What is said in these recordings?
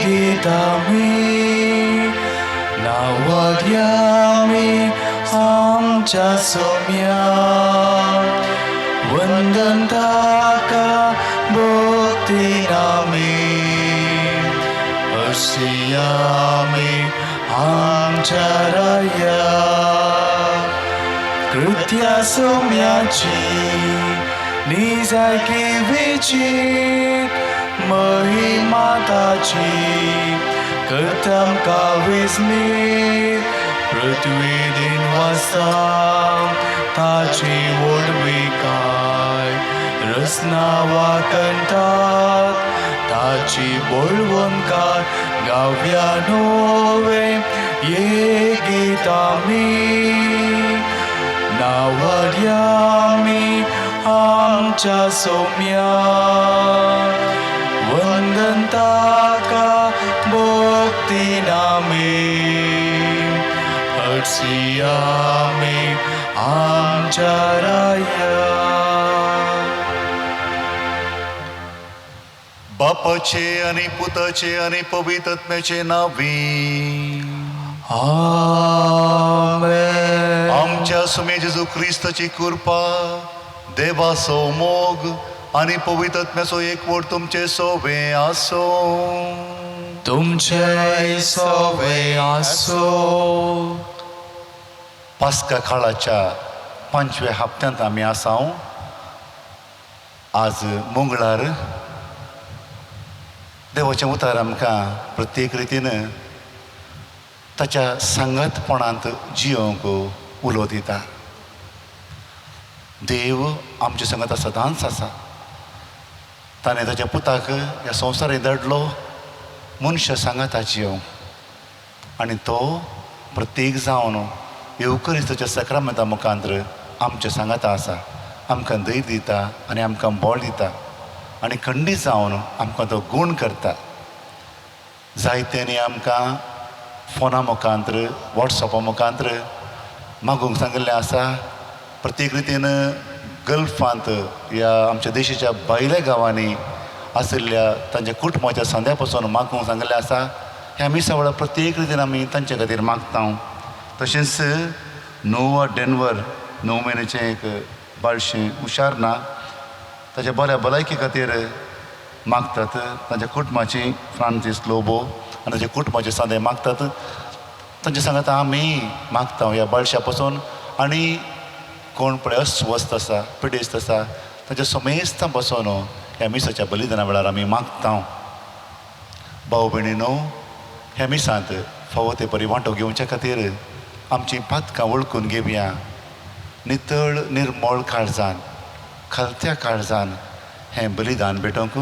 गीतामी नावाड्यामी आमच्या सोम्या वंदन ताका भक्तीन आमी हर्षयामी आमच्या राया. कृत्या सोम्याची निजायकी विचित महिमा ताची करता आमकां विस्मीत. पृथ्वी दिन वासा ताची व्हडविकाय रसना वाकंतात ताची बळवंतकाय. गावया नवे ये गीतामी नावाड्यामी आमच्या सोम्या वंदन ताका भक्तीन आमी हर्षयामी आमच्या राया. बापाचे आणि पुताचे आणि पवित्र आत्म्याचे नावी. आमेन. आमच्या सुमे जेजू क्रिस्ताची कृपा, देवाचो मोग आणि पवित्र आत्म्याचो एकवट तुमचे सोवे आसो. तुमचे सोवे आसो. पास्का काळाच्या पांचव्या हप्त्यांत आमी आसाव. आज मंगळार. देवाचें उतार आमकां प्रत्येक रितीन ताच्या सांगातपणांत जियोंक उलो दिता. देव आमच्या सांगात सदांच आसा. ताणें ताच्या पुताक ह्या संवसारांत धाडलो मनशा सांगाता जियोंक आनी तो प्रत्येक जावन येवकरिस्ताच्या सक्रामेंता मुखांत्र आमच्या सांगाता आसा. आमकां धैर्य दिता आनी आमकां बळ दिता आनी खंडीत जावन आमकां तो गूण करता. जायत्यांनी आमकां फोना मुखांत्र, वॉट्सॅपा मुखांत्र मागूंक सांगिल्लें आसा. प्रत्येक रितीन गल्फांत ह्या आमच्या देशाच्या भायल्या गांवांनी आशिल्ल्या तांच्या कुटुंबाच्या सांद्या पासून मागूंक सांगिल्लें आसा. ह्या मिसा वेळार प्रत्येक रितीन आमी तांचे खातीर मागता. तशेंच नोवा डेनवर 9 म्हयन्याचें एक बाळशें हुशार ना, ताच्या बऱ्या भलायकी खातीर मागतात. तांच्या कुटुंबाची फ्रांसीस लोबो आनी ताच्या कुटुंबाचे सांदे मागतात. तांचे सांगात आमी मागता ह्या बाळशा पासून. आनी कोण पळय अस्वस्थ आसा, पिडेस्त आसा, ताच्या समेस्तां पासून ह्या मिसाच्या बलिदाना वेळार आमी मागता. भाव भयणीनो, ह्या मिसांत फावो ते परी वांटो घेवच्या खातीर आमचीं पातकां वळखून घेवया. नितळ निर्मळ काळजान, खालत्या काळजान हें बलिदान भेटोवंक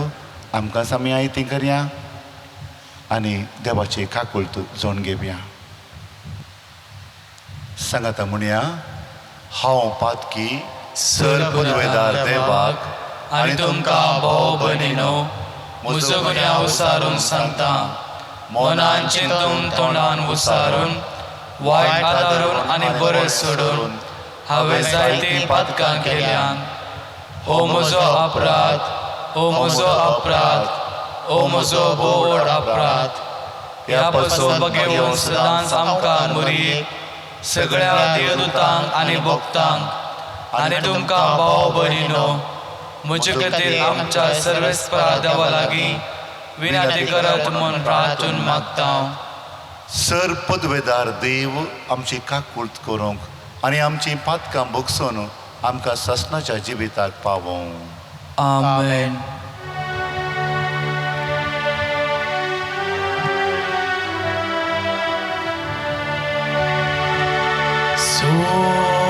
आमकां आमी आयती करया आनी देवाची काकुळट जोड घेवया. सांगाता म्हणया, हांव पातकी सर पुदवेदार देवाक आनी तुमकां भाव भयणीनो म्हजो गुन्यांव उसारून सांगता. मनान चिंतून, तोंडान उसारून, वायट आदारून आनी बरें सोडून हांवें जायतीं पातकां केल्यान. हो म्हजो अपराध, हो म्हजो अपराध, हो म्हजो व्हड अपराध. ह्या पासून बगेवन सदांच आमकां मुरी सगळ्या देवदूतांक आनी भक्तांक आनी तुमकां भाव भयणीनो म्हजे खातीर आमच्या सर्वेस्परा देवा लागीं विनंती करत म्हूण प्रार्थून मागता. सर पदवेदार देव आमची काकुळट करूंक आनी आमची पातकां भोगसून आमकां सासणाच्या जिविताक पावोवं. आमेन.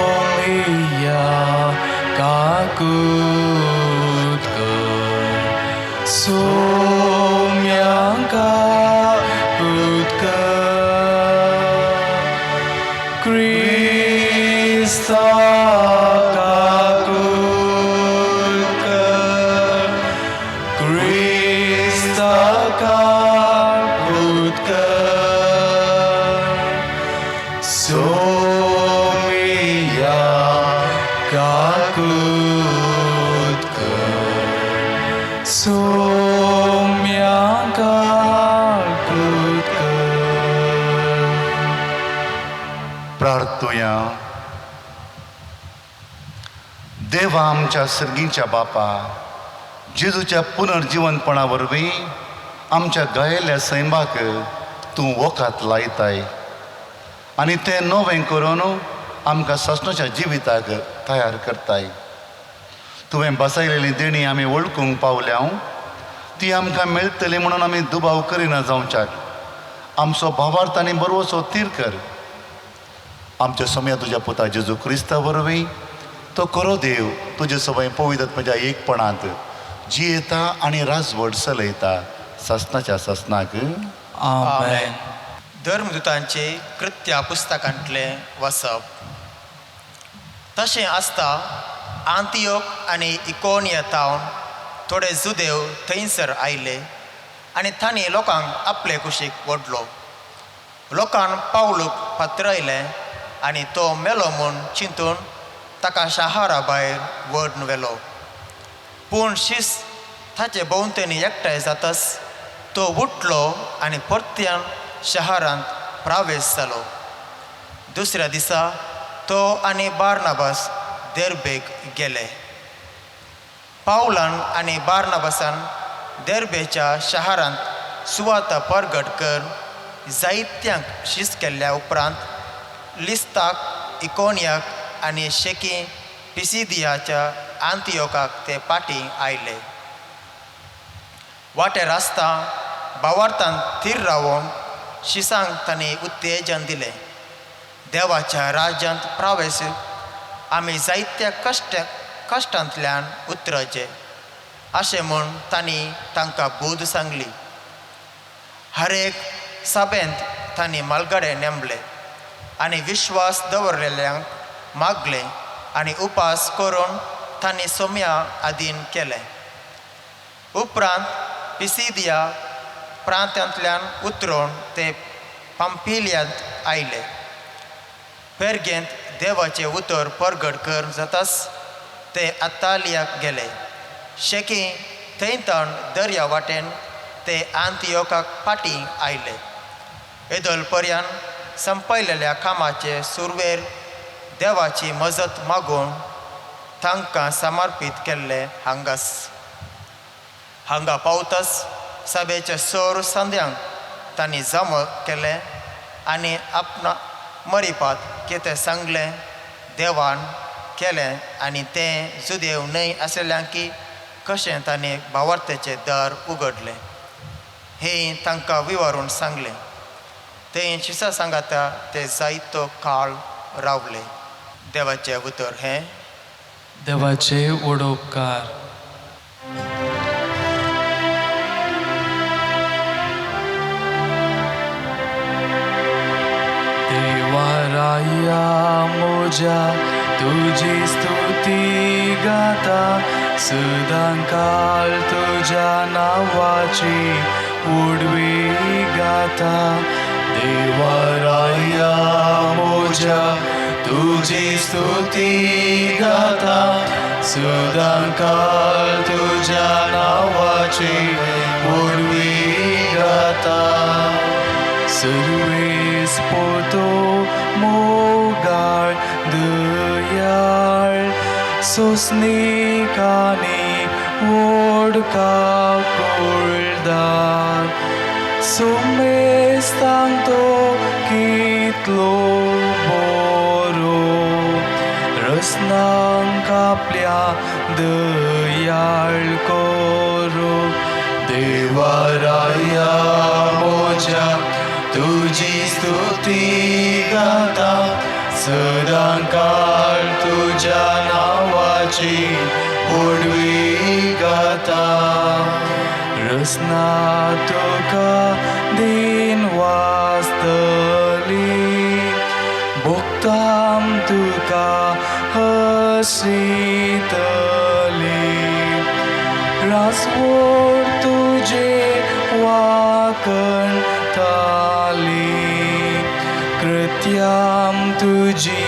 सोमिया काकूत कर, सोम्या काकूत कर, क्रिस्ता काकूत कर, क्रिस्ता काकूत कर, सोमिया काकूत कर, सोमिया. प्रार्थुया. देवा आमच्या सर्गींच्या बापा, जेजूच्या पुनर्जिवनपणा वरवीं आमच्या गायेल्ल्या सैमाक तूं वखात लायताय आनी तें नवें करून आमकां सासणाच्या जिविताक तयार करताय. तुवें बसयलेली देणी आमी वळखूंक पावल्या, ती आमकां मेळटली म्हणून आमी दुबाव करिना जावच्याक आमचो भावार्थ आनी बरोवचो तीर कर. आमच्या समया तुज्या पुता जेजू क्रिस्ता वरवीं तो खरो देव तुजे सवय पवित्र म्हज्या एकपणांत जियेता आनी राजवट चलयता सासणाच्या सासणाक. आमेन. धर्मदूतांचे कृत्या पुस्तकांतलें वसप. तशें आसता आंतियोक आनी इकोनिया तावन थोडे जुदेव थंयसर आयले आनी तांणी लोकांक आपले कुशीक ओडलो. लोकान पावलूक पत्रयलें आनी तो मेलो म्हूण चिंतून ताका शाहरा भायर व्हरून व्हेलो. पूण शीस ताचे भोंवतणी एकठांय जातच तो उठलो आनी परत्यान शहरांत प्रवेश जालो. दुसऱ्या दिसा तो आनी बार्नाबास देर्बेक गेले. पावलान आनी बार्नाबासान देर्बेच्या शहरांत सुवाता परगट कर जायत्यांक शीस केल्ल्या उपरांत लिस्ताक, इकोनियाक आनी शेकी पिसिदियाच्या आंतियोकाक ते पाटी आयले. वाटेर आसता भावार्थान थीर रावोन शिसांक तांणी उत्तेजन दिलें. देवाच्या राज्यांत प्रवेश आमी जायत्या कश्टांतल्यान उतरचें अशें म्हूण तांणी तांकां बूद सांगली. हर एक सभेंत तांणी मालगडे नेमले आनी विश्वास दवरलेल्यांक मागले आनी उपास करून तांणी सोम्या आदीन केलें. उपरांत पिसिदिया प्रांतांतल्यान उतरून ते पंपिलियांत आयले. पेरगेंत देवाचें उतर परगट कर जाताच ते अत्तालियाक गेले. शेकी थंय ताण दर्या वाटेन ते आंतियोकाक पाटी आयले. येदोल पर्यान संपयलेल्या कामाचे सुरवेर देवाची मजत मागून तांकां समर्पीत केल्ले. हांगास हांगा पावतच सभेच्या सोर संद्यांक तांणी जमो केलें आनी आपणा मरिपात कितें सांगलें देवान केलें आनी तें जुदेव न्हय आशिल्ल्यांकी कशें तांणी भावार्थेचें दार उगडलें हें तांकां विवरून सांगलें. थंय शिसा सांगाता ते जायतो काळ रावले. देवाचें उतर हें. देवाचे वडोपकार. देवाराया म्हज्या तुजी स्तुती गाता, सदां काळ तुज्या नांवाची उडवी गाता. देवाराया म्हज्या तुजी स्तुती गाता, सदां काळ तुज्या नांवाची उडवी गाता. सर्वेस पोतो मोगाळ दयाळ, सोसणिकांनी व्हड काकुळदार, सुमेस्तांक तो कितलो बरो, रसनांक आपल्या दयाळ करो. देवाराया म्हज्या तुजी स्तुती गाता, सदां काळ तुज्या नांवाची उडवी गाता. रसना तुका दिन वाजतली, भोगताम तुका हसयतली, रासवड तुजे वाकणताली, कृत्याम तुजी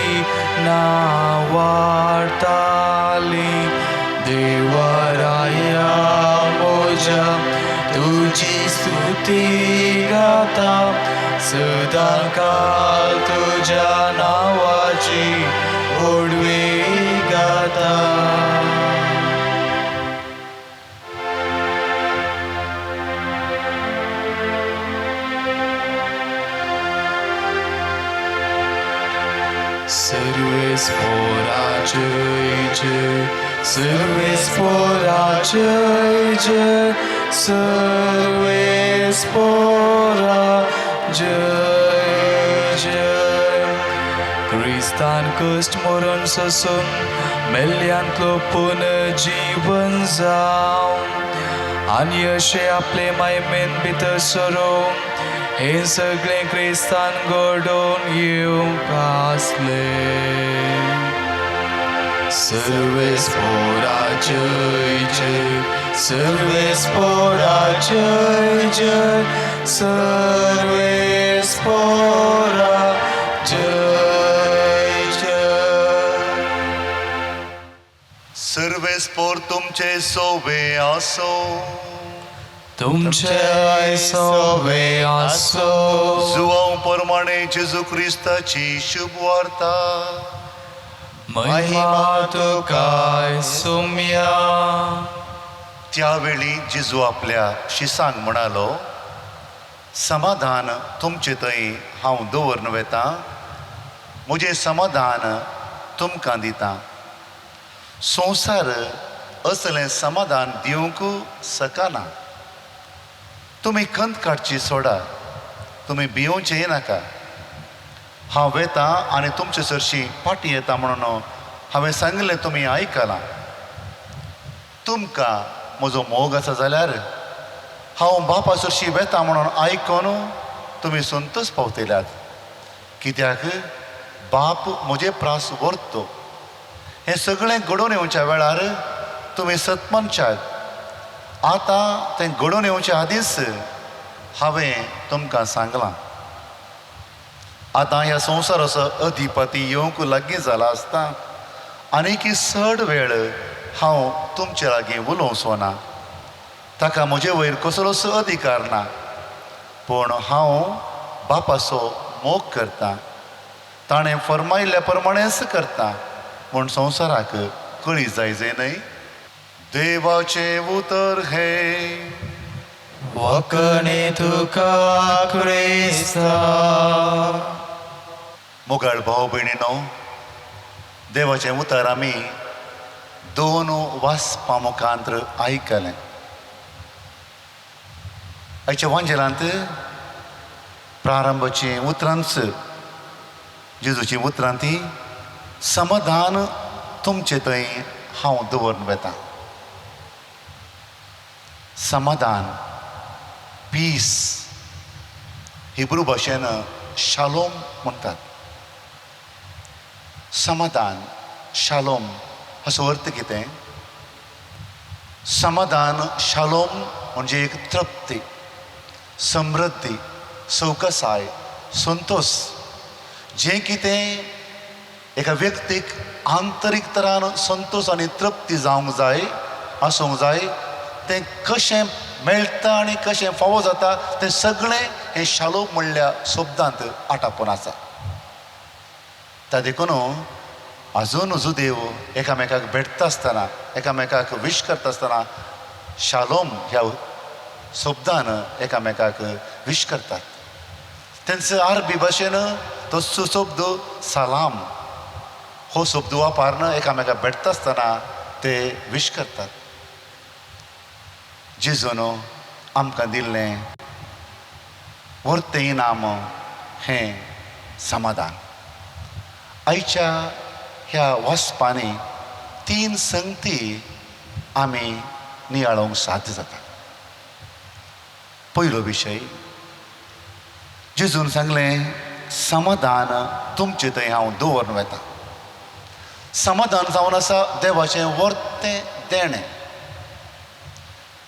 नावार्ताली. देवाराया म्हज्या तुजी स्तुती गाता, सदांकाल तुज्या नांवाची व्हडवी गाता. सर्वेस्पोरा जय जय, सर्वेस्पोरा जय जय, सर्वेस्पोरा जय जय. क्रिस्तान कश्ट मरण सोसून मेल्ल्यांतलो पुनर्जीवन जावन आनी अशें आपले मायमेन भितर सरून हें सगळें क्रिस्तान घडोवन येवंक आसलें. सर्वेस्पोरा जय जय, सर्वेस्पोरा जय जय, सर्वेस्पोरा जय जय. सर्वेस्पोर तुमचे सोवे आसो. तुमचे सोवे आसो. जुवांव प्रमाणे जेजू क्रिस्ताची शुभ वार्ता. महिमा तुका सुम्या. त्यावेळी जेजू आपल्या शिसांक म्हणालो, समाधान तुमचे थंय हांव दवरून वेता, म्हजें समाधान तुमकां दिता. संवसार असलें समाधान दिवंक शकना. तुमी खंत काडची सोडा, तुमी भियोवचें नाका. हांव वेता आनी तुमचे सरशी फाटीं येता म्हणून हांवें सांगलें तुमी आयकलां. तुमकां म्हजो मोग आसा जाल्यार हांव बापा सरशी वेता म्हणून आयकून तुमी संतोश पावतल्यात, कित्याक बाप म्हजे प्रास व्हरतो. हें सगळें घडोवन येवच्या वेळार तुमी सतमनशात. आतां तें घडोवन येवचे आदींच हांवें तुमकां सांगलां. आतां ह्या संवसाराचो अधिपती येवंक लागीं जाला आसता आनीक चड वेळ हांव तुमचे लागीं उलोवचो ना. ताका म्हजे वयर कसलोच अधिकार ना, पूण हांव बापाचो मोग करतां, ताणें फर्मायल्ल्या प्रमाणेच करता म्हूण संवसाराक कळी जाय न्हय. देवाचें उतर हें. वखणी तुका क्रिस्ता. मोगाळ भाव भयणीनो, देवाचें उतर आमी दोन वाचपा मुखांत आयकलें. आयच्या वांजेलांत प्रारंभाची उतरांच जेजूची उतरां ती समाधान तुमचे थंय हांव दवरून वेता. समाधान, पीस, हिब्रू भाशेन शालोम म्हणटात. समाधान, शालोम हाचो अर्थ कितें? समाधान, शालोम म्हणजे एक तृप्ती, समृद्धी, सवकसाय, संतोश. जें कितें एका व्यक्तीक आंतरीक तरान संतोश आनी तृप्ती जावंक जाय, आसूंक जाय, तें कशें मेळटा आनी कशें फावो जाता तें सगळें हें शालोम म्हणल्या शब्दांत आटापून आसा. ता देखून आजून जुदेव एकामेकाक भेटता आसतना, एकामेकाक विश करता आसतना शालोम ह्या शब्दान एकामेकाक विश करतात. तेंचे आरबी भाशेन तो शब्द सलाम हो शब्द वापरून एकामेकाक भेटता आसतना ते विश करतात. जेजून आमकां दिल्लें व्हरतें इनाम हें समाधान. आयच्या ह्या वाचपांनी तीन संगती आमी नियाळोवंक साध्य जाता. पयलो विशय, जेजून सांगलें समाधान तुमचे थंय हांव दवरून वेता. समाधान जावन आसा देवाचें व्हरतें देणें.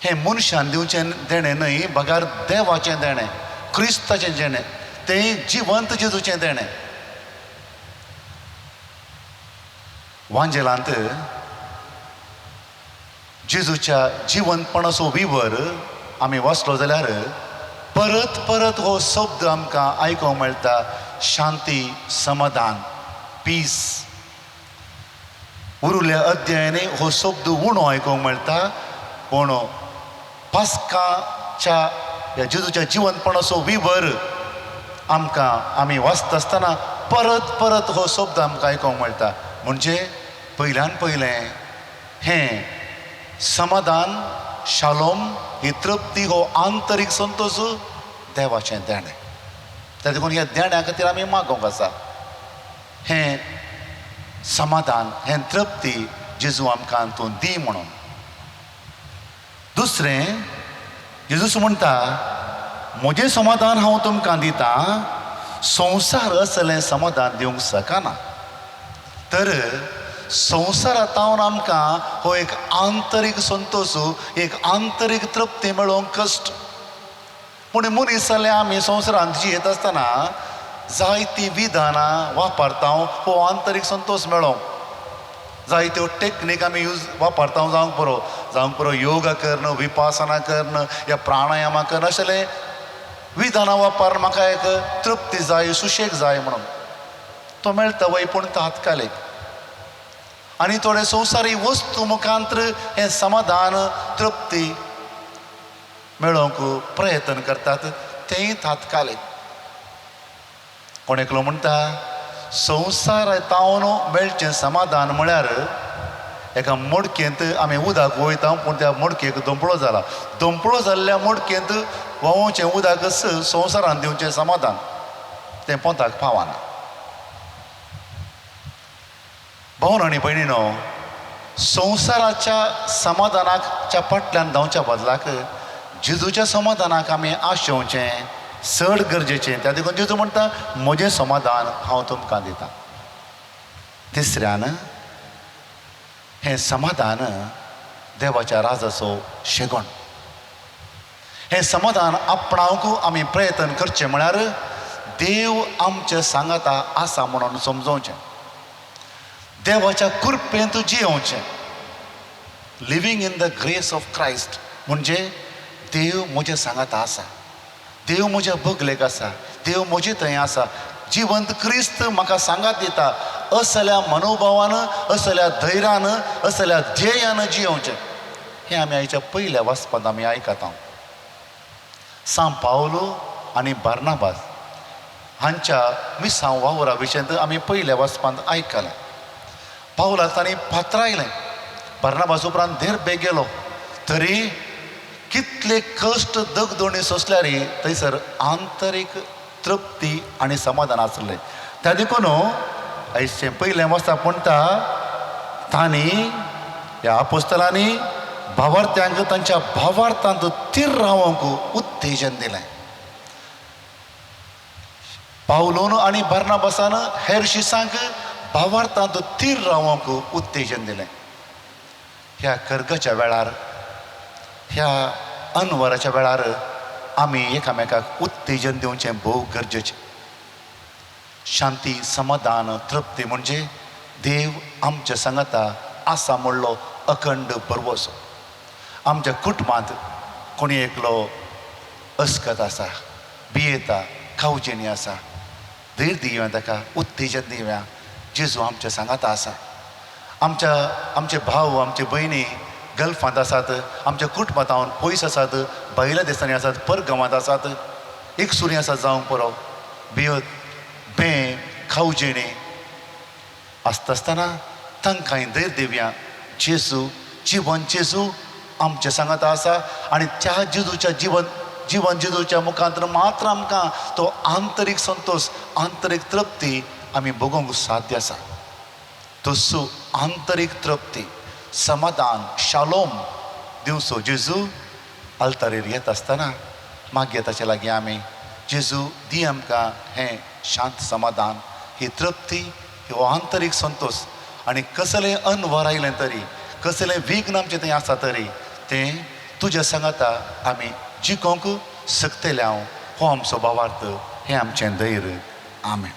हें मनशान दिवचें देणें न्हय, बगार देवाचें देणें, क्रिस्ताचें देणें, तें जिवंत जेजूचें देणें. वांजेलांत जेजूच्या जिवंतपणाचो विवर आमी वाचलो जाल्यार परत परत हो शब्द आमकां आयकूंक मेळटा, शांती, समाधान, पीस. उरुल्या अध्यायानी हो शब्द उणो आयकूंक मेळटा, पूण पास्काच्या ह्या जेजूच्या जिवनपणाचो विवर आमकां आमी वाचता आसतना परत परत हो शब्द आमकां आयकूंक मेळटा. म्हणजे पयल्यान पयलें हें समाधान, शालोम, ही तृप्ती, हो आंतरीक संतोश देवाचें देणें. त्या देखून ह्या देण्या खातीर आमी मागोवंक आसा. हें समाधान, हें तृप्ती जेजू आमकां तूं दी म्हणून. दुसरें, जेजूस म्हणटा म्हजें समाधान हांव तुमकां दितां, संवसार असलें समाधान दिवंक शकना. तर संवसारांत आमकां हो एक आंतरीक संतोश, एक आंतरीक तृप्ती मेळोवंक कश्ट. पूण मनीस जाल्यार आमी संवसारांत जियेत आसतना जायतीं विधानां वापरता हो आंतरीक संतोश मेळोवंक. जायत्यो टेक्नीक आमी यूज वापरता, जावंक पुरो, जावंक पुरो योगा करण, विपासना करण या प्राणायामा करण, असले विधानां वापर म्हाका एक तृप्ती जाय, सुशेग जाय म्हणून तो मेळटा वय, पूण तात्कालीक. आनी थोडे संवसारी वस्तू मुखांत्र हें समाधान, तृप्ती मेळोवंक प्रयत्न करतात, तेंय तात्कालीक. कोण एकलो म्हणटा संवसारांत मेळचें समाधान म्हळ्यार एका मडकेंत आमी उदक वयता, पूण त्या मडकेक दोंपळो जाला, दोंपळो जाल्ल्या मडकेंत व्हांवचें उदक संवसारांत दिवचें समाधान तें पोंताक पावना. भावन आनी भयणीनो, संवसाराच्या समाधानाच्या फाटल्यान धांवच्या बदलाक जेजूच्या समाधानाक आमी आशेवचें चड गरजेचें. त्या देखून जेजू म्हणटा म्हजें समाधान हांव तुमकां दितां. तिसऱ्यान हें समाधान देवाच्या राजाचो शेगण. हें समाधान आपणावंक आमी प्रयत्न करचें म्हळ्यार देव आमचे सांगाता आसा म्हणून समजोवचें, देवाच्या कृपेंत जियोवचें. Living in the grace of Christ म्हणजे देव म्हज्या सांगाता आसा, देव म्हज्या बगलेक आसा, देव म्हजे थंय आसा, जिवंत क्रिस्त म्हाका सांगात दिता. असल्या मनोभावान, असल्या धैर्यान, असल्या ध्येयान जियोवचें. हें आमी आयच्या पयल्या वाचपांत आमी आयकता. सांव पावलो आनी बार्नाबास हांच्या मिसांव वावरा विशयांत आमी पयल्या वाचपांत आयकलां. पावलाक तांणी फातरायलें, बार्नाबास उपरांत धेर गेलो, तरी कितले कश्ट दगदोणी सोंसल्यार थंयसर आंतरीक तृप्ती आनी समाधान आसलें. त्या देखून आयचें पयलें वाचप म्हणटा तांणी ह्या आपोस्तलांनी भावार्थ्यांक तांच्या भावार्थांत थीर रावंक उत्तेजन दिलें. पावलोन आनी बार्नाबासान हेर शिसांक भावार्थांत थीर रावंक उत्तेजन दिलें. ह्या कर्गाच्या वेळार, ह्या अनवराच्या वेळार आमी एकामेकाक उत्तेजन दिवचें भोव गरजेचें. शांती, समाधान, तृप्ती म्हणजे देव आमच्या सांगाता आसा म्हणलो अखंड भरवसो. आमच्या कुटुंबांत कोणी एकलो अस्कत आसा, भियेता, कावजेनी आसा, धैर्य दिवया ताका, उत्तेजन दिवया. जेजू आमच्या सांगाता आसा. आमच्या आमचे भाव, आमचे भयणी गल्फांत आसात, आमच्या कुटुंबांत पयस आसात, भायल्या देशांनी आसात, परगांवांत आसात, एकसुरी आसात जावंक पुरो, भियत, बें, खावजेणी आसता आसतना तांकांय धैर्य दिवया. जेजू जिवन, जेजू आमच्या सांगाता आसा आनी त्या जेजूच्या जिवन जिवन जेजूच्या मुखांत मात्र आमकां तो आंतरीक संतोश, आंतरीक तृप्ती आमी भोगोवंक साध्य आसा. तसो आंतरीक तृप्ती, समाधान, शालोम दिवचो जेजू आल्तारेर येत आसतना मागीर ताचे लागीं आमी जेजू दी आमकां हें शांत समाधान, ही तृप्ती, हो आंतरीक संतोश. आनी कसलें अनवर आयलें तरी, कसलें विघ्न आमचें थंय आसा तरी तें तुज्या सांगाता आमी जिखोवंक शकतले. हांव हो आमचो भावार्थ, हें आमचें धैर्य. आमेन.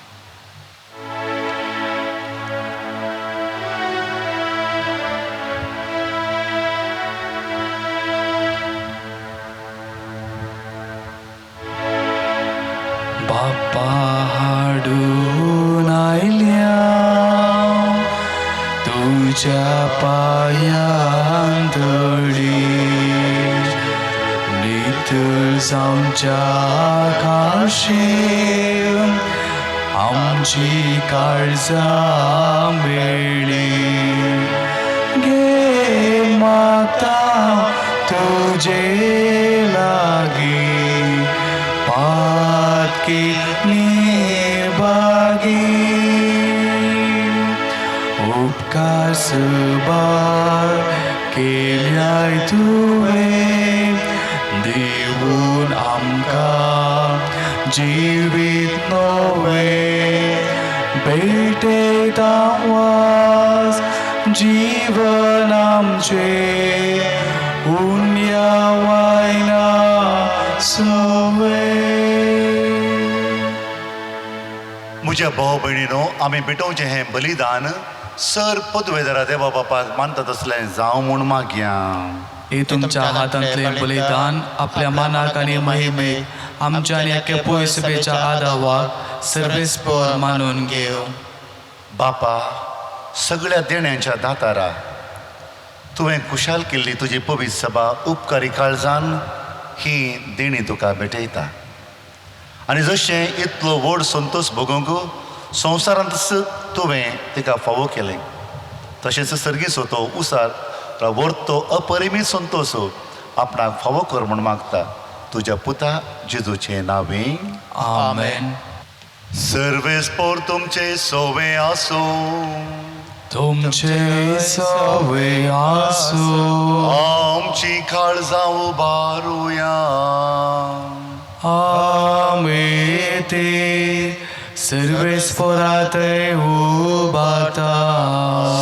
बाप्पा हाडून आयल्या तुज्या पांयां तळी नितळ जावच्या खाशेन आमची काळजां मेळ्ळी गे माता तुजे लागीं पातकी निभागी उपकार सुबार केल्याय तुवें दिवून आमकां जिवीत नवें भेटयता वास जीवन आमचें उण्या वायना सवें. म्हज्या भाव भयणीनो, आमी भेटोवचें हें बलिदान सर पदवेदारा देवा बापाक मानता तसलें जावं म्हूण मागया. हे तुमच्या हातांतले बलिदान आपल्या मानाक आनी महिमेक आमच्या आनी अख्ख्या पयसभेच्या आदावाक सर्वेस्पर मानून घेव. बापा, सगळ्या देण्यांच्या दातारा, तुवें खुशाल केल्ली तुजी पवित्र सभा उपकारी काळजान ही देणी तुका भेटयता. आनी जशें इतलो व्हड संतोश भोगोवंक संवसारांत तुवें तिका फावो केलें, तशेंच सर्गीचो तो उसार व्हरतो अपरिमीत संतोश आपणाक फावो कर म्हूण मागता तुज्या पुता जेजूचें नांवें. आमेन. सर्वेस्पोर तुमचे सोवे आसूं. तुमचे सवे आसूं. आमची काळजां उबारुया. आमी ते सर्वेस्परातय उबाता.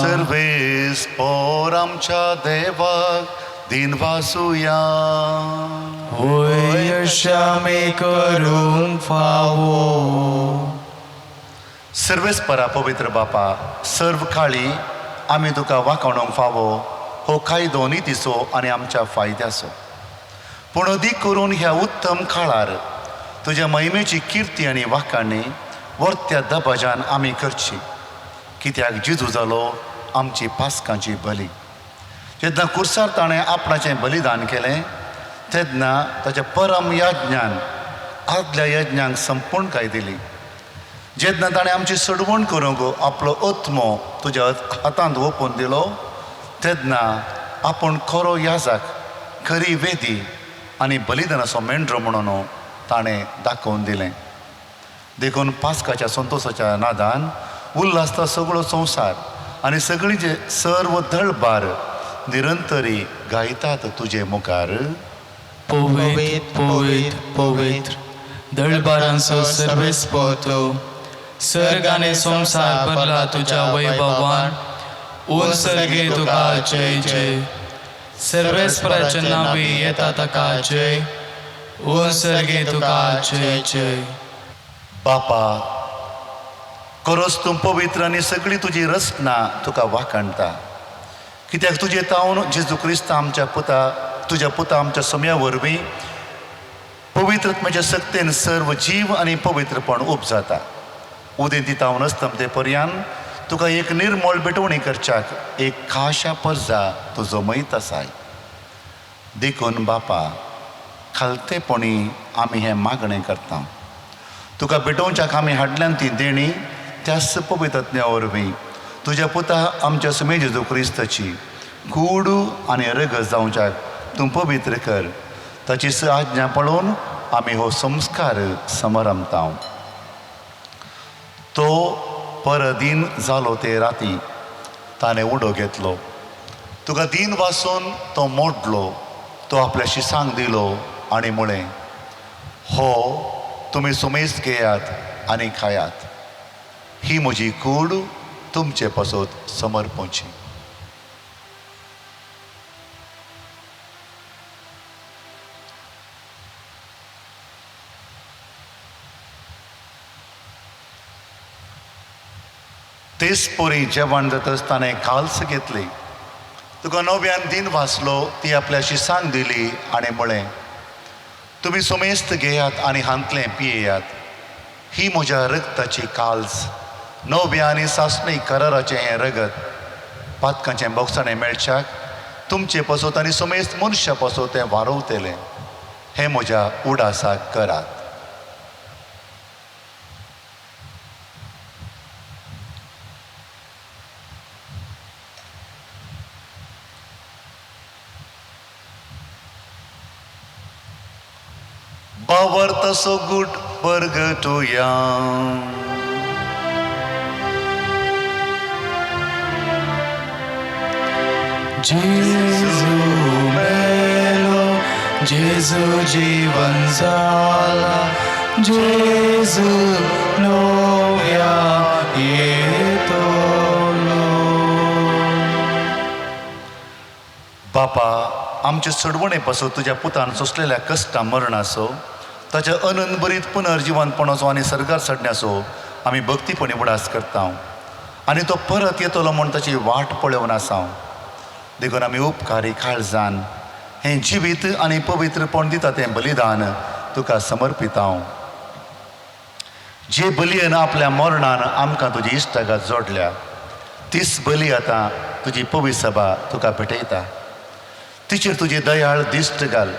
सर्वेस्पोर आमच्या देवाक दिन वासुया. वय आमी करूंक फावो. सर्वेस्परा पवित्र बापा, सर्व काळी आमी तुका वाकोणोंक फावो हो कायदो नितीचो आनी आमच्या फायद्याचो. पूण अदीक करून ह्या उत्तम काळार तुज्या महिमेची किर्ती आनी वाखाणी वर्त्या दबाजान आमी करची, कित्याक जिजू जालो आमची पासकांची बली. जेन्ना कुर्सार ताणें आपणाचें बलिदान केलें तेन्ना ताच्या परम यज्ञान आदल्या यज्ञांक संपूर्णकाय दिली. जेन्ना ताणें आमची सडवण करूंक आपलो आत्मो तुज्या हातांत ओपून दिलो तेन्ना आपूण खरो याजाक, खरी वेदी आनी बलिदानाचो मेंढरो म्हणून ताणें दाखोवन दिलें. देखून पास्काच्या संतोशाच्या नादान उल्हासता सगळो संवसार आनी सगळी जे सर्व दळबार निरंतरी गायतात तुजे मुखार. पवित्र पवित्र पवित्र दळबारांचो सर्वेस्पर, सर्ग आनी संवसार भरला तुज्या वैभवान. उन सर्गे तुका जय जय. सर्वेस्पराच्या नांवी येता ताका जय. उन सर्गे तुका जय जय. बापा, खरोच तूं पवित्र आनी सगळी तुजी रचना तुका वाखाणटा, कित्याक तुजे तावन जेजू क्रिस्त आमच्या पुता, तुज्या पुता आमच्या सम्या वरवीं पवित्रत्माच्या सक्तेन सर्व जीव आनी पवित्रपण उपजाता. उदेंती तावन अस्तमते पर्यान तुका एक निर्मळ भेटवणी करच्याक एक खाशा परजा तूं जमयत आसाय. देखून बापा, खालतेपणी आमी हें मागणें करता. तुका भेटोवच्याक आमी हाडल्यान ती देणी त्याच पवित्रज्ञा वरवीं तुज्या पुता आमच्या सुमे जेजू क्रिस्ताची कूड आनी रगत जावच्याक तूं पवित्र कर. ताची आज्ञा पळोवन आमी हो संस्कार समरमता. तो परदीन जालो ते राती ताणें उडो घेतलो, तुका दीन वासून तो मोडलो, तो आपल्या शिसांक दिलो आनी म्हळें, हो तुमी सुमेस्त घेयात आनी खायात, ही म्हजी कूड तुमचे पासत समर्पची. तेच पोरी जेवण जातच ताणें काल्स घेतली, तुका नव्यान दीन वाचलो, ती आपल्या शिसांक दिली आनी म्हळें, तुमी सुमेस्त घेयात आनी हांतलें पियेयात, ही म्हज्या रगताची काल्स, नव्या आनी सासणी कराराचें हें रगत पातकांचें बोगसाणें मेळच्याक तुमचे पासत आनी समेस्त मनशां पासत तें वारोवतलें. हें म्हज्या उडासाक करात. बावर्तसो गुट परगटुया. जेजू मेलो, जेजू जीवन जाला, जेजू नव्या येतलो. बापा, आमचे सोडवणे पासून तुज्या पुतान सोंसलेल्या कश्टां मरणाचो, ताच्या अनंतभरीत पुनर्जिवनपणाचो आनी सर्गार चडण्याचो आमी भक्तीपणी उडास करता आनी तो परत येतलो म्हूण ताची वाट पळोवन आसा. देखून आमी उपकारी काळजान हें जिवीत आनी पवित्रपण दिता तें बलिदान तुका समर्पिता. जे बलयेन आपल्या मरणान आमकां तुजी इश्टागत जोडल्या तीच बली आतां तुजी पवित्र सभा तुका भेटयता. तिचेर तुजी दयाळ दिश्ट घाल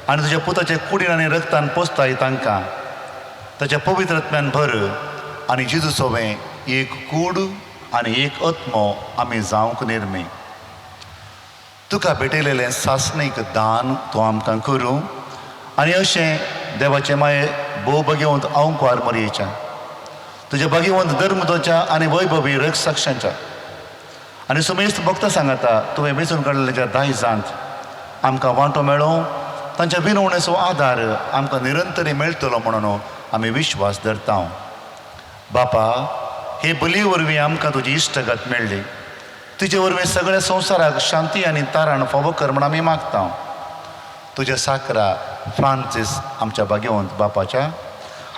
आनी तुज्या पुताच्या कुडीन आनी रगतान पोसताय तांकां ताच्या पवित्र आत्म्यान भर आनी जेजू सोवें एक कूड आनी एक आत्मो आमी जावंक निर्मी. तुका भेटयलेलें सासणीक दान तूं आमकां करूं आनी अशें देवाचें माये भोव भगेवंत अंकुवार मरयेच्या तुज्या भगेवंत धर्मदोच्या आनी वैभवी रक्षाक्षांच्या आनी सुमेस्त भक्त सांगता तुवें वेंचून काडलेल्या दायजांत आमकां वांटो मेळों, तांच्या विनवणेचो आदार आमकां निरंतरी मेळटलो म्हणून आमी विश्वास धरता. बापा, हे बली वरवीं आमकां तुजी इश्टगत मेळ्ळी, तुजे वरवीं सगळ्या संवसाराक शांती आनी तारण फावो कर म्हूण आमी मागता. तुज्या साकरा फ्रांसीस आमच्या भाग्यवंत बापाच्या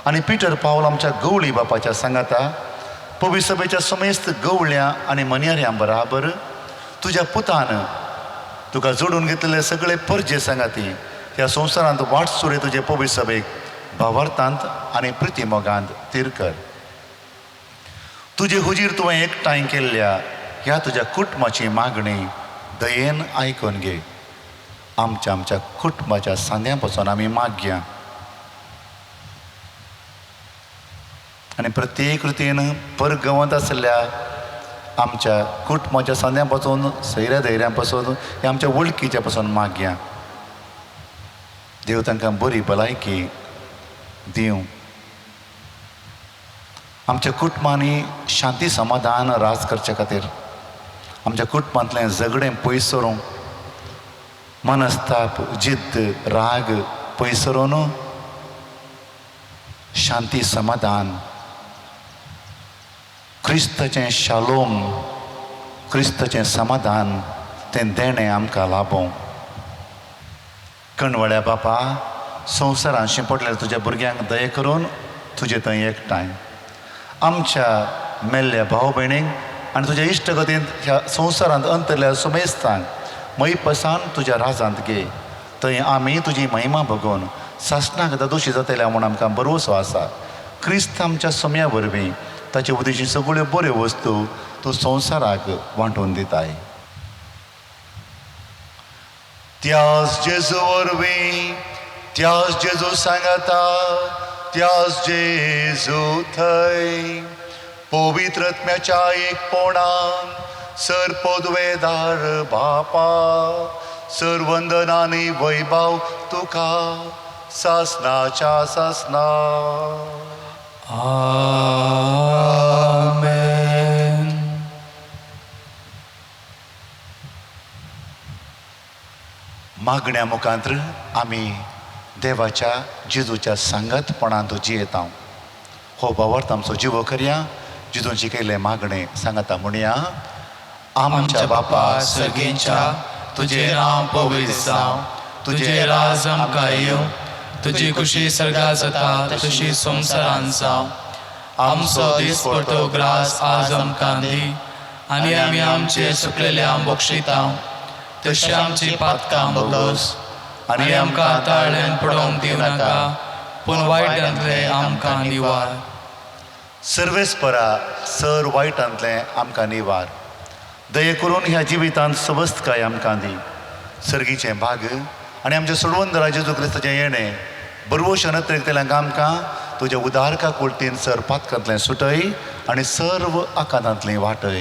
आनी पिटर पावल आमच्या गवळी बापाच्या सांगाता पवित्र सभेच्या समेस्त गवळ्यां आनी मनयाऱ्यां बराबर तुज्या पुतान तुका जोडून घेतलेले सगळे परजे सांगाती ह्या संवसारांत वाटसुरे तुजे पवित्र सभेक भावार्थांत आनी प्रितीमोगांत थीर कर. तुजे हुजीर तुवें एकठांय केल्ल्या ह्या तुज्या कुटुंबाची मागणी दयेन आयकून घे. आमच्या आमच्या कुटुंबाच्या सांद्यां पासून आमी मागया आनी प्रत्येक रितीन परगवंत आशिल्ल्या आमच्या कुटुंबाच्या सांद्यां पासून, सैऱ्या धैर्या पासून, ह्या आमच्या वळखीच्या पासून मागया. देव तांकां बरी भलायकी दिवं. आमच्या कुटुंबांनी शांती समाधान राज करचे खातीर आमच्या कुटुंबांतलें झगडें पयस सरूंक, मनस्ताप, जिद्द, राग पयस सरून शांती समाधान, क्रिस्ताचें शालोम, क्रिस्ताचें समाधान तें देणें आमकां लाभों. कणवळ्या बापा, संवसारांत शिंपडलेल्या तुज्या भुरग्यांक दया करून तुजे थंय एकठांय आमच्या मेल्ल्या भाव भयणींक आनी तुज्या इश्टगतींत ह्या संवसारांत अंतरल्या सुमेस्तांक मयपसान तुज्या राजांत घे. थंय आमी तुजी महिमा भोगोवन सासणाक दोशी जातल्या म्हूण आमकां भरवसो आसा. क्रिस्त आमच्या सोम्या वरवीं ताचे उदेशी सगळ्यो बऱ्यो वस्तू तूं संवसाराक वांटून दिताय. त्यास जेजू वरवीं, त्यास जेजू सांगता, त्यास जेजू थंय पवित्र आत्म्याच्या एकपणान सर पदवेदार बापा, सर वंदनानी वैभव तुका सासनाच्या सासना. आमेन. मागण्या मुखांत्र आमी देवाच्या जेजूच्या सांगातपणांत जियेता. हो भावार्थ आमचो जिवो करया. जेजून शिकयलें मागणें सांगाता म्हणया. आमच्या बापा सर्गेंच्या, तुजें नांव पवित्र जावं, तुजें राज आमकां येवं, तुजी खुशी सर्गात जाता तशी संवसारांत जावं. आमचो दिसपडतो ग्रास आज आमकां दी आनी आमी आमचे सुकलेल्या बक्षिता तशी आमची पातकां भोगोस आनी आमकां ताळ्यान पडोवंक दिवं नाका, पूण वायटांतलें आमकां निवार. सर्वेस्परा सर वायटांतलें आमकां निवार. दये करून ह्या जिवितांत सवस्तकाय आमकां दी. सर्गीचें भाग आनी आमच्या सोडवंदरा जेजू क्रिस्ताचें येणें बरवश अनत्रेकतल्यांक आमकां तुज्या उदारका कुलटीन सर पातकांतलें सुटय आनी सर्व आकांतांतलें वाटय.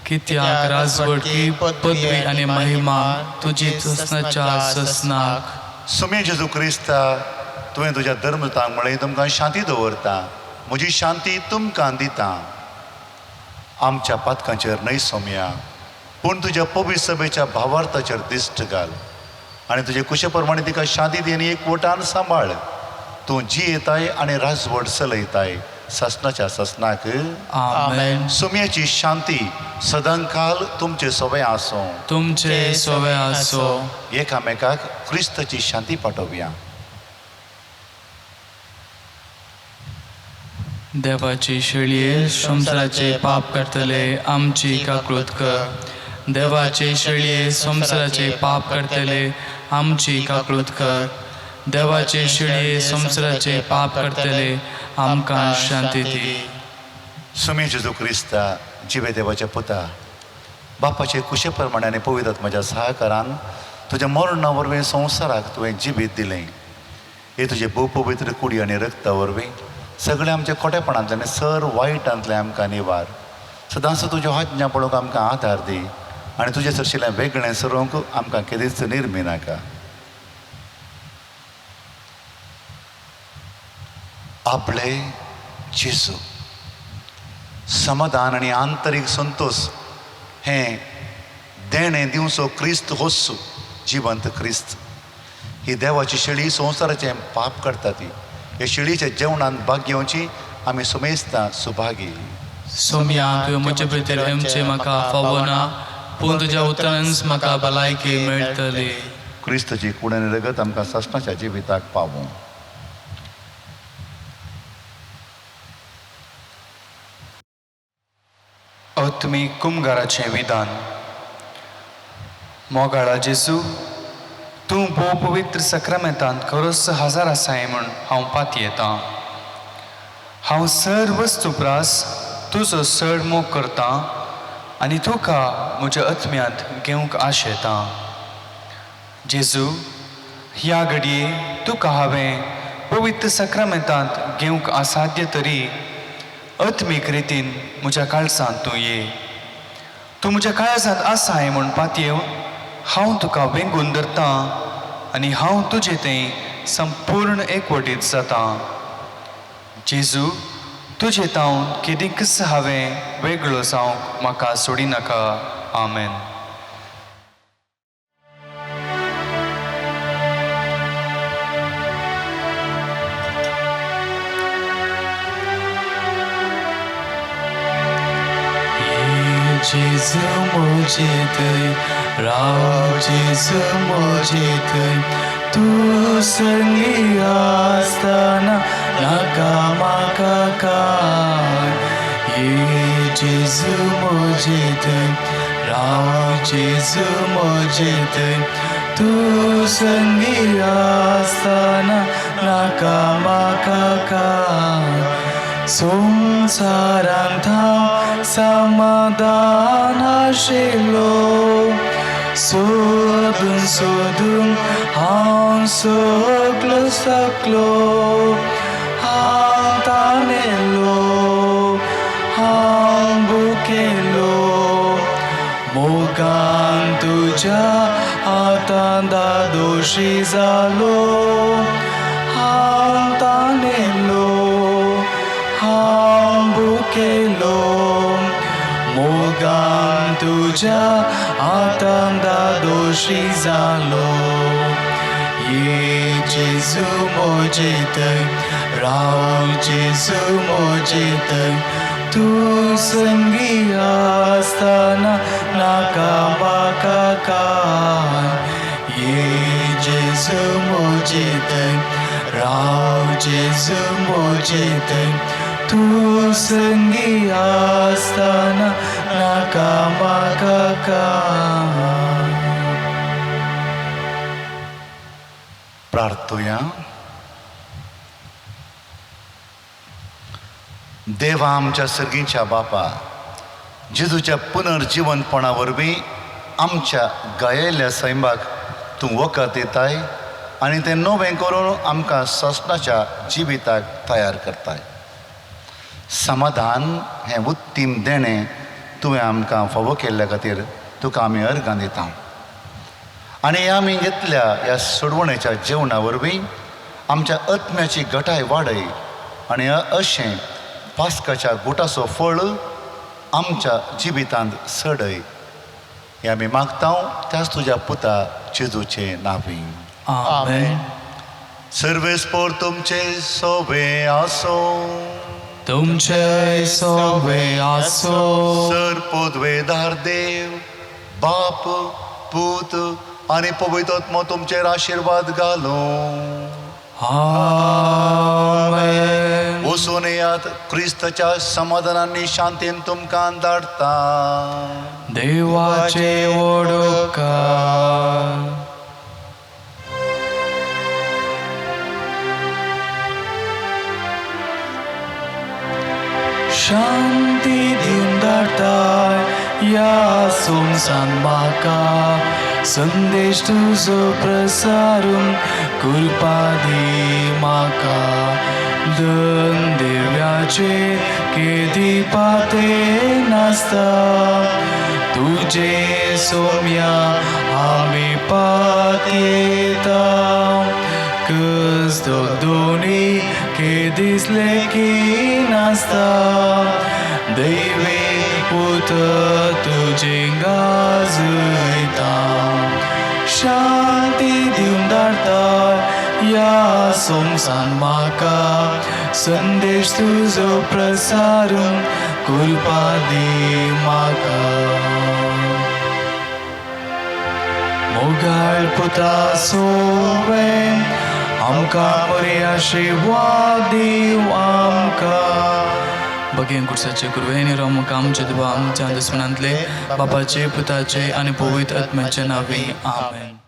कित्याक राजवटकी पदवी आनी महिमा तुजी ससनाच्या ससनाक. सुमे जेजू क्रिस्ता, तुवें तुज्या धर्मतांक म्हळें तुमकां शांती दवरता, म्हजी शांती तुमकां दिता. आमच्या पातकांचेर न्हय सोमया, पूण तुज्या पवित्र सभेच्या भावार्थाचेर दिश्ट घाल आनी तुजे कुशे प्रमाणे तिका शांती दी आनी एकवटान सांबाळ. तूं जियेताय आनी राजवट चलयताय सासणाच्या सासणाक. आमेन. सोम्याची शांती सदांकाल तुमचे सोबे आसूं. तुमचे सोवे आसो. एकामेकाक क्रिस्ताची शांती पाठोवया. देवाची शेळये संवसाराचे पाप करतले आमची काकळूत कर. देवाचे शेळये संवसाराचे पाप करतले आमची काकळूत कर. देवाचे शेळये संवसाराचे पाप करतले आमकां शांती दी. सुमे जेजू क्रिस्ता, जिवे देवाच्या पुता, बापाचे कुशे प्रमाणे आनी पवित्र म्हज्या सहकारान तुज्या मरणा वरवीं संवसाराक तुवें जिवीत दिलें. हे तुजे भोव पवित्र कुडी आनी रक्ता वरवीं सगळें आमच्या खोटेपणांतलें आनी सर वायटांतलें आमकां निवार. सदांच तुज्यो आज्ञा पळोवंक आमकां आदार दी आनी तुजे सरशिल्लें वेगळें सरोवंक आमकां केदीच निर्मी नाका. आपले जेजू समाधान आनी आंतरीक संतोश हें देणें दिवचो क्रिस्त होस्सू जिवंत क्रिस्त. ही देवाची शेळी संवसाराचें पाप करता ती हे शेळीच्या जेवणांत भाग घेवची आमी सुमेस्ता सुभागी. सोम्या, तुवें म्हजे भितर येवचें म्हाका फावना, पूण तुज्या उतरानच म्हाका भलायकी मेळटली. क्रिस्ताची कूड आनी रगत आमकां सासणाच्या जिविताक पावूं. आत्मीक कुमगाराचें विधान. मोगाळा जेजू, तूं भोव पवित्र सक्रामेंतांत खरोच हजार आसाय म्हूण हांव पातयेतां. हांव सर वस्तू प्रास तुजो चड मोग करतां आनी तुका म्हज्या आत्म्यांत घेवंक आशेतां. जेजू, ह्या घडये तुका हांवें पवित्र सक्रामेंतांत घेवंक असाध्य तरी आत्मीक रितीन म्हज्या काळजांत तूं ये. तूं म्हज्या काळजांत आसाय म्हूण पातयेवन हांव तुका वेंगून धरतां आनी हांव तुजे थंय संपूर्ण एकवटीत जातां. जेजू, तुजे तावन केदींकच हांवें वेगळो जावंक म्हाका सोडिनाका. आमेन. जेजू म्हजे थंय राव, जेजू म्हजे थंय, तूं संगी आसतना नाका म्हाका काय. ये जेजू म्हजे थंय राव, जेजू म्हजे थंय, तूं संगी आसतना नाका म्हाका काय. संवसारांत हांव समाधान आशिल्लो, सोदून सोदून हांव सगलो सकलो. हांव तानेलो, हांव भुकेलो, मोगान तुज्या हातान दादोशी जालो. हांव तानेलो, हांव भुकेलो, मोगान तुज्या हातान दादोशी जालो. ये जेजू म्हजे थंय राव, जेजू म्हजे थंय, तूं संगी आसतना नाका म्हाका काय. ये जेजू म्हजे थंय राव, जेजू म्हजे थंय, तूं संगी आसतना नाका म्हाका काय. प्रार्थुया. देवा आमच्या सर्गीच्या बापा, जेजूच्या पुनर्जिवनपणा वरवीं आमच्या गायिल्ल्या सैमाक तूं वखद दिताय आनी तें नवें करून आमकां ससनाच्या जिविताक तयार करताय. समाधान हें उत्तीम देणें तुवें आमकां फावो केल्ल्या खातीर तुका आमी अर्गां दिता आनी आमी घेतल्या ह्या सोडवणेच्या जेवणा वरवीं आमच्या आत्म्याची गटाय वाडय आनी अशें पास्काच्या गुटाचो फळ आमच्या जिवितांत सडय. हें आमी मागता त्याच तुज्या पुता जेजूचे नांवी. आमेन. सर्वेस्पोर तुमचे सोबे आसो. तुमचे सोबे आसो. सर पोदवेदार देव बाप पूत आनी पवित्र तुमचेर आशिर्वाद घालूं. आमेन. वचून येयात, क्रिस्ताच्या समाधानांनी शांतीन तुमकां धाडटा. देवाचे ओडोकार. शांती दिवन धाडटाय ह्या संवसान म्हाका, संदेश तुजो प्रसारून कृपा दी म्हाका. धन देव्याचे केदी पाते नासता, तुजे सोम्या आमी पातयेता. कस दोनी के दिसले की नासता, दैवी पूत तुजे गाजयता. शांती दिवन धाडटा ह्या संवसान म्हाका, संदेश तुजो प्रसारून कृपा दी म्हाका. मोगाळ पुता सोवे आमकां बरी आशिर्वाद दिव आमकां. बगेन कुर्साचे कुरवेनी रोमकां आमच्या देवा आमच्या दुस्मनांतले बापाचे पुताचे आनी पवित्र आत्म्याचे नांवी. आमेन.